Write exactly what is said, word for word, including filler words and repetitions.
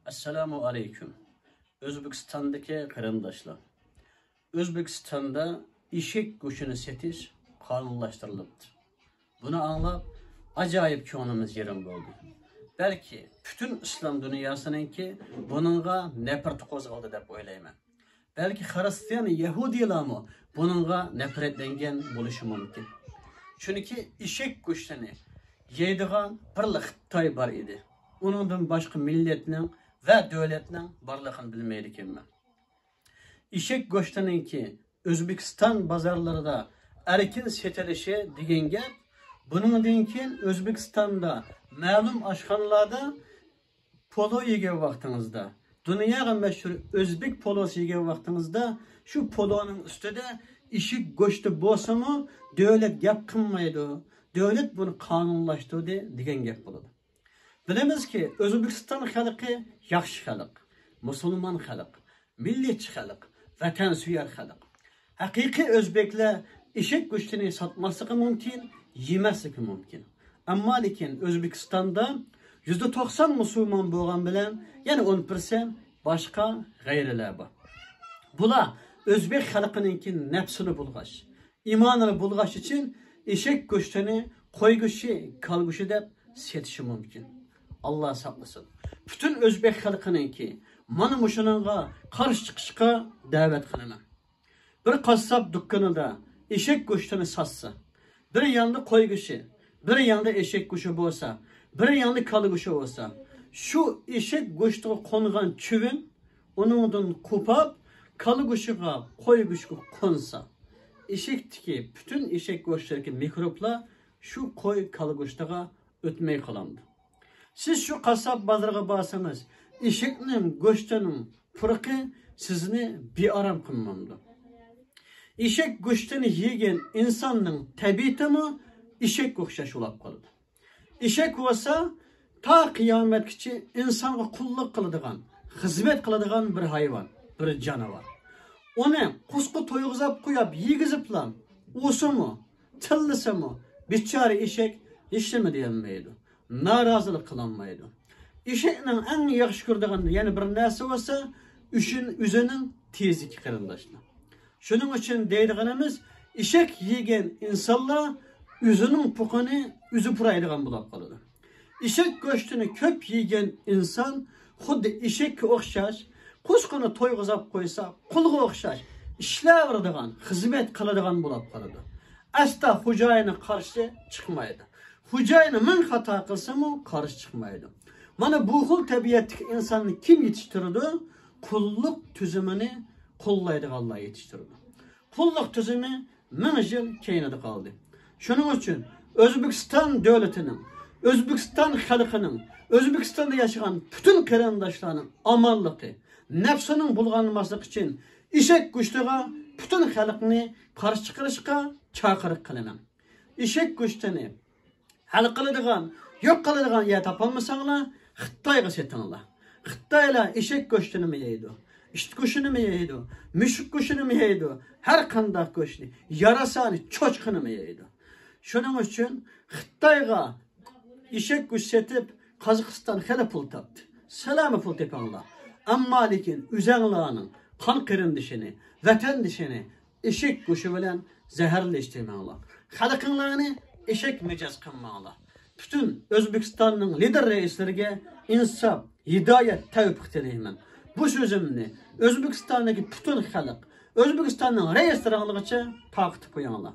ئەسسالامۇ ئەلەيكۇم. ئۆزبېكىستاندىكى قېرىنداشلار، ئۆزبېكىستاندا ئېشەك گۆشىنى سېتىش قانۇنلاشتۇرۇلۇپتۇ. بۇنى ئاڭلاپ ئاجايىپ كۆڭلىمىز يېرىم بولدى. بەلكى پۈتۈن ئىسلام دۇنياسىنىڭكى بۇنىڭغا نەپرىتى قوزغالدى دەپ ئويلايمەن. بەلكى خىرىستىيان، يەھۇدىيلارمۇ بۇنىڭغا نەپرەتلەنگەن بولۇشى مۇمكىن. چۈنكى ئېشەك گۆشىنى يەيدىغان بىرلا خىتاي بار ئىدى. ئۇنىڭدىن باشقا مىللەتنىڭ ۋە دۆلەتنىڭ بارلىقىنى بىلمەيدىكەنمەن. ئېشەك گۆشىنىڭكى ئۆزبېكىستان بازارلىرىدا ئەركىن سېتىلىشى دېگەن گەپ، بۇنىڭدىن كېيىن ئۆزبېكىستاندا مەلۇم ئاشخانىلاردا پولۇ يېگەن ۋاقتىڭىزدا، دۇنياغا مەشھۇر ئۆزبېك پولۇسى يېگەن ۋاقتىڭىزدا، شۇ پولۇنىڭ ئۈستىدە ئېشەك گۆشى بولسىمۇ، دۆلەت گەپ قىلمايدۇ، دۆلەت بۇنى قانۇنلاشتۇردى دېگەن گەپ بولىدۇ. بىلىمىزكى، ئۆزبېكىستان خەلقى ياخشى خەلق، مۇسۇلمان خەلق، مىللەتچى خەلق، ۋەتەنسۆيەر خەلق. ھەقىقىي ئۆزبېكلەر ئېشەك گۆشىنى ساتماسلىقى مۇمكىن، يېمەسلىكى مۇمكىن. ئەمما لېكىن ئۆزبېكىستاندا يۈزدە توقسان مۇسۇلمان بولغان بىلەن يەنە ئون پىرسەنت باشقا غەيرىيلەر بار. بۇلار ئۆزبېك خەلقىنىڭكى نەپسىنى بۇلغاش، ئىمانىنى بۇلغاش ئۈچۈن ئېشەك گۆشىنى قوي گۆشى، كالا گۆشى دەپ سېتىشى مۇمكىن. ئاللا ساقلىسۇن. پۈتۈن ئۆزبېك خەلقىنىڭكى مانا مۇشۇنىڭغا قارشى چىقىشقا دەۋەت قىلىمەن. بىر قاسساپ دۇكىنىدا ئېشەك گۆشىنى ساتسا، بىر ياندا قوي گۆشى، بىر ياندا ئېشەك گۆشى بولسا، بىر ياندا كالا گۆشى بولسا، شۇ ئېشەك گۆشىگە قونغان چۈۋۈن ئۇنىڭدىن قوپاپ، كالا گۆشىگە، قوي گۆشىگە قونسا، ئېشەكتىكى پۈتۈن ئېشەك گۆشىدىكى مىكروبلار شۇ قوي، كالا گۆشىگە ئۆتمەي قالامدۇ؟ سىز شۇ قاسساپ بازىرىغا بارسىڭىز، ئېشەكنىڭ گۆشىنىڭ پۇرىقى سىزنى بىئارام قىلمامدۇ؟ ئېشەك گۆشىنى يېگەن ئىنساننىڭ تەبىئىتىمۇ ئېشەككە ئوخشاش بولاپ قالىدۇ. ئېشەك بولسا تا قىيامەتكىچە ئىنسانغا قۇللۇق قىلىدىغان، خىزمەت قىلىدىغان بىر ھايۋان، بىر جانىۋار. ئۇنى قۇسقا تويغۇزاپ قويۇپ يېگۈزۈپلا ئۇسىمۇ، تىللىسىمۇ، بىچارە ئېشەك ھېچنېمە دېيەلمەيدۇ، نارازىلىق قىلالمايدۇ. ئېشەكنىڭ ئەڭ ياخشى كۆرىدىغان يەنە بىر نەرسە بولسا، ئۈشۈن-، ئۆزىنىڭ تېزىكى، قېرىنداشلار. شۇنىڭ ئۈچۈن دەيدىغىنىمىز، ئېشەك يېگەن ئىنسانلار ئۆزىنىڭ پۇقىنى ئۆزى پۇرايدىغان بولاپ قالىدۇ. ئېشەك گۆشىنى كۆپ يېگەن ئىنسان خۇددى ئېشەككە ئوخشاش، قۇسقىنى تويغۇزاپ قويسا، قۇلغا ئوخشاش ئىشلەۋېرىدىغان، خىزمەت قىلىدىغان بولاپ قالىدۇ. ئەسلا خوجايىنى قارشى چىقمايدۇ. خوجايىنى مىڭ خاتا قىلسىمۇ قارشى چىقمايدۇ. مانا بۇ خىل تەبىئەتتىكى ئىنساننى كىم يېتىشتۈرىدۇ؟ قۇللۇق تۈزۈمىنى قوللايدىغانلار يېتىشتۈرىدۇ. قۇللۇق تۈزۈمى مىڭ يىل كەينىدە قالدى. شۇنىڭ ئۈچۈن ئۆزبېكىستان دۆلىتىنىڭ، ئۆزبېكىستان خەلقىنىڭ، ئۆزبېكىستاندا ياشىغان پۈتۈن قېرىنداشلارنىڭ ئامانلىقى، نەپسىنىڭ بۇلغانماسلىقى ئۈچۈن ئېشەك گۆشىگە پۈتۈن خەلقنى قارشى چىقىرىشقا چاقىرىق قىلىمەن. ئېشەك گۆشىنى ھەل قىلىدىغان، يوق قىلىدىغان يەر تاپالمىساڭلار، خىتايغا سېتىڭلار. خىتايلار ئېشەك گۆشىنىمۇ يەيدۇ، ئىت گۆشىنىمۇ يەيدۇ، مۈشۈك گۆشىنىمۇ يەيدۇ، ھەر قانداق گۆشنى، ياراسانى، چوچقىنىمۇ يەيدۇ. شۇنىڭ ئۈچۈن خىتايغا ئېشەك گۆشى سېتىپ، قازاقىستان خېلى پۇل تاپتى. سىلەرمۇ پۇل تېپىڭلار. ئەمما لېكىن ئۆزەڭلارنىڭ قان قېرىندىشىنى، ۋەتەندىشىنى ئېشەك گۆشى بىلەن زەھەرلەشتۈرمەڭلار. خەلقىڭلارنى ئېشەك مىجەز قىلماڭلار. پۈتۈن ئۆزبېكىستاننىڭ لىدىر رەئىسلىرىگە ئىنساپ، ھىدايەت، تەۋپىق تىلەيمەن. بۇ سۆزۈمنى ئۆزبېكىستاندىكى پۈتۈن خەلق، ئۆزبېكىستاننىڭ رەئىسلىرىغىچە تارقىتىپ قويۇڭلار.